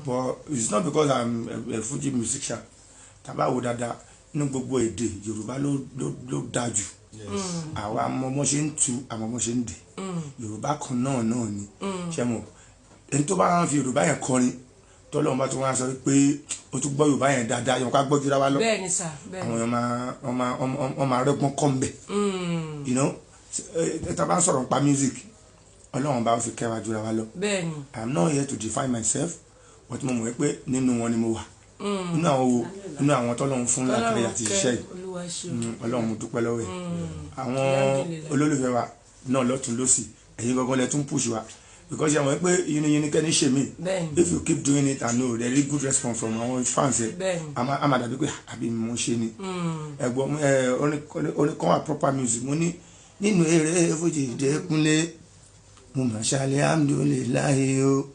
But it's not because I'm a Fuji musician. Tàbá wo dáadáa, nínú gbogbo èdè, Yorùbá ló dáa jù. Àwa mọ bọ́n ṣe ń tu, àmọ́ bọ́n ṣe ń dè. Yorùbá kan náà náà ni. Ṣe mọ̀, ẹni tó bá ń fi Yorùbá yẹn kọrin, tọ́lọ́run bá tún wá sọ pé ó tún gbọ́ Yorùbá yẹn dáadáa, yẹn ká gbọ́ jura wa lọ. Bẹ́ẹ̀ ni sà, bẹ́ẹ̀ Àwọn ni. èèyàn máa wọ́n máa wọ́n máa rẹ́gbọ́n kọ́ ń bẹ̀. Tá a bá ń sọ̀rọ̀ nípa music, Ọlọ́run bá fi kẹ́ wa jura wa lọ. bẹ́ẹ̀ ni I'm not here to define myself, but mo mọ̀ pé nínú wọn ni mo wà. Nínú àwọn wo? Nínú àwọn tọ́lọ́run fún làkàyè àti ṣiṣẹ́ yìí. Olúwa ṣeun. Ọlọ́run, mo dúpẹ́ lọ́wọ́ ẹ̀. Àwọn Alhamdulillah. olólùfẹ́ wa náà lọ́tún lọ́sì, ẹ̀yin gangan lẹ tún push wa, because ṣe mọ̀ pé yiniyini kẹ́ni ṣe mí. If you keep doing it and no there is good response from àwọn fans ẹ, a máa dàbí pé àbí mo ṣe ni. Ẹ̀gbọ́n ẹ, orin kan wà, proper music. Mo ní nínú eré Fújì Dẹ́kunlé, mo mà ṣàlẹ̀ alhamdulillahi o,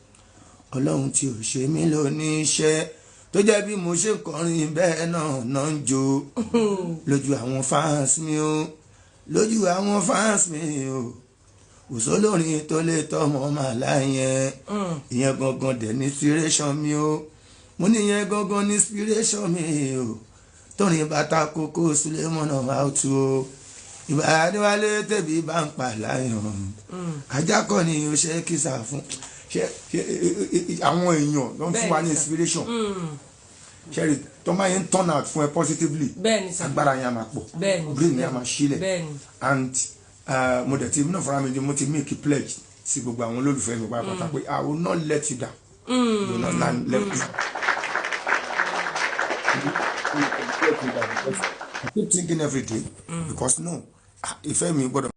Ọlọ́run tí ò ṣe mí lóní iṣẹ́ tó jẹ́ bí mo ṣe ń kọrin bẹ́ẹ̀ náà náà ń jó lójú àwọn fans mi o, lójú àwọn fans mi o. Kò sólórin tó lè tọmọ màlá yẹn. Ìyẹn gangan dẹ̀ ní inspiration mi o. Mo ní ìyẹn gangan ní inspiration mi o. Tórin bàtà kókó Sulemọ́nà àwùtú o, ìbá Adéwálé tẹ̀bí bá ń pa láyàn, ajá kọ́ ni o ṣe kísà fún ṣe ṣe àwọn èèyàn ló ń fún wa ní inspiration. Ṣẹ́rí tó máa ń turn out fún ẹ positively, bẹ́ẹ̀ ni sà agbára yẹn á máa pọ̀, brain yẹn á máa sílẹ̀. And mo dẹ̀ ti náà fúnra mi, mo ti make a pledge sí gbogbo àwọn olólùfẹ́ mi pátápátá pé I will not let you down. You will not let me down because I keep thinking every day, because no, ah, ìfẹ́ mi gbọ́dọ̀